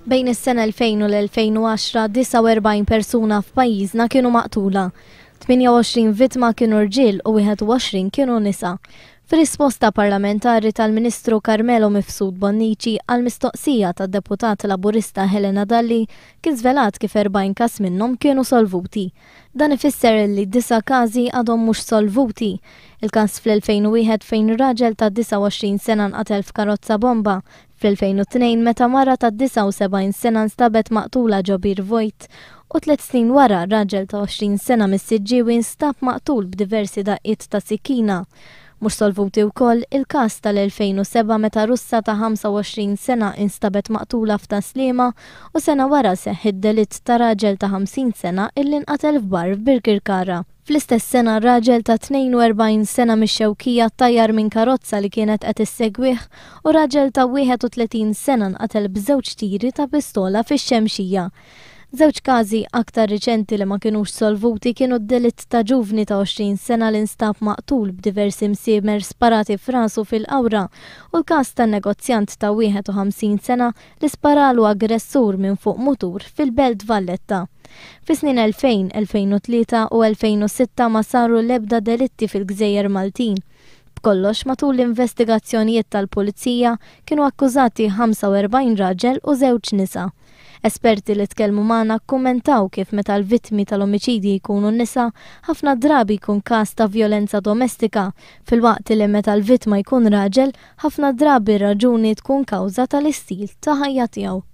Bejn is-sena 2000 u l-2010, 49 persuna f'pajjiżna kienu maqtula. 28 vittma kienu rġiel u 21 kienu nisa. Fir-risposta parlamentari tal-Ministru Carmelo Mifsud Bonnici għal mistoqsija tad-Deputat Laburista Helena Dalli kien żvelat kif 40 każ minnhom kienu solvuti. Dan ifisser li disa' każi għadhom mhux solvuti. Il-każ fl-2001 fejn raġel ta' 29 sena nqatel f'karozza bomba, fl-2002 meta mara ta' 79 sena nstabet maqtula ġo bir vojt u tliet snin wara raġel ta' 20 sena mis-Siġġiewi nstab maqtul b'diversi daqqiet ta' sikkina. Mhux solvuti wkoll il-każ tal-2007 meta Russa ta' 25 sena instabet maqtula f'Tas-Sliema u sena wara seħħ id-delitt ta' raġel ta' 50 sena illi nqatel f'bar f'Birkirkara. Fl-istess sena raġel ta' 42 sena mix-Xewkija ttajjar minn karozza li kienet qed issegwih u raġel ta' 31 sena nqatel b'żewġ tiri ta' pistola fix-Xemxija. Żewġ każi aktar riċenti li ma kinux solvuti kienu d-delitt ta' ġuvni ta' 20 sena li nstab maqtul b'diversi msiemer sparati f'rasu fil-Qawra u l-każ ta' negozjant ta' 51 sena li sparalu aggressur minn fuq mutur fil-Belt Valletta. Fis-snin 2000, 2003 u 2006 ma saru l-ebda delitti fil-gżejjer Maltin. B'kollox, matul l-investigazzjonijiet tal-Pulizija kienu akkużati 45 raġel u żewġ nisa. Esperti li tkellmu magħna kkummentaw kif meta l-vittmi tal-omiċidji jkunu n-nisa, ħafna drabi jkun każ ta' vjolenza domestika, filwaqt li meta l-vittma jkun raġel, ħafna drabi r-raġuni tkun kawża tal-istil ta' ħajja tiegħu.